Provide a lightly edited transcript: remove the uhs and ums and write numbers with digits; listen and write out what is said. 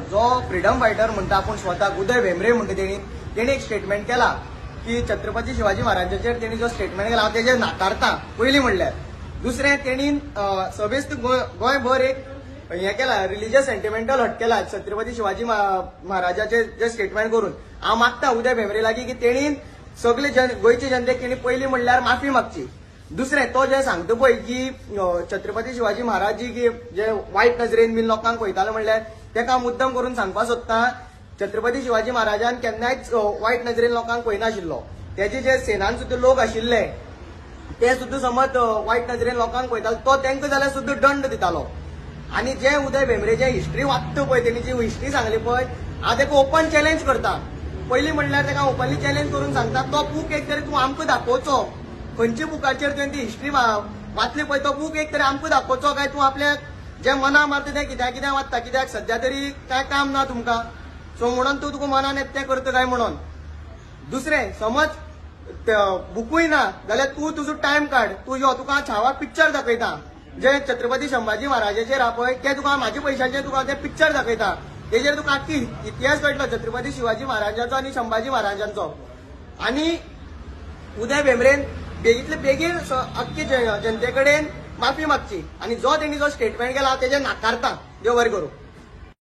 जो freedom fighter म्हणटा आपूण स्वताक उदय भेंब्रे म्हणटा, तेणी एक स्टेटमेंट केला की छत्रपती शिवाजी महाराजाचेर तेणी जो स्टेटमेंट केला हांव तेजेर नाकारता पयलीं म्हणल्यार. दुसरें, तेणी सभेस्त गोंयभर एक हें केला, रिलिजियस सेंटिमेंटल हट केला छत्रपती शिवाजी महाराजाचे जे स्टेटमेंट करून. हांव मागता उदय भेंब्रे लागीं की तेणी सगळे गोंयचे जनतेक तेणी पयलीं म्हणल्यार माफी मागची. दुसरें, तो जे सांगता पळय की छत्रपती शिवाजी महाराज जी की जे वायट नजरेन बीन लोकांक पळयताले म्हणल्यार तेका हांव मुद्दम करून सांगपाक सोदता, छत्रपती शिवाजी महाराजान केन्नाच वायट नजरेन लोकांक पळयनाशिल्लो. तेजे जे सेनान सुद्दां लोक आशिल्ले ते सुद्दां समज वायट नजरेन लोकांक पळयताले, तो तांकां जाल्यार सुद्दां दंड दितालो. आनी जे उदय भेंब्रे जे हिस्ट्री वाचता पळय, तेणी जी हिस्ट्री सांगली पळय, हांव तेका ओपन चॅलेंज करता. पयलीं म्हणल्यार तेका ओपनली चॅलेंज करून सांगता, तो बूक एक तरी तूं आमकां दाखोवचो, खंयच्या बुकाचेर तुवें ती हिस्ट्री वाचली पळय तो बूक एक तरी आमकां दाखोवचो, काय तूं आपल्या जे मना मारता तें कित्याक कित्याक वाचता, कित्याक सद्या तरी काय काम ना तुमकां, सो म्हणून तूं तुका मनान येता तें करता काय म्हणून. दुसरें, समज बुकूय ना जाल्यार तूं तुजो टायम काड, तूं यो, तुका छावा पिक्चर दाखयता जे छत्रपती संभाजी महाराजाचेर आहा पळय ते तुका म्हाज्या पयशांचेर तुका ते पिक्चर दाखयता, तेजेर तुका आख्खी इतिहास कळटलो छत्रपती शिवाजी महाराजांचो आनी संभाजी महाराजांचो. आनी उदय भेंब्रेन बेगीतले बेगीन अख्खी जनते कडेन माफी मागची आनी जो तेणी जो स्टेटमेंट केला तेजेर नाकारता. देव बरें करूं.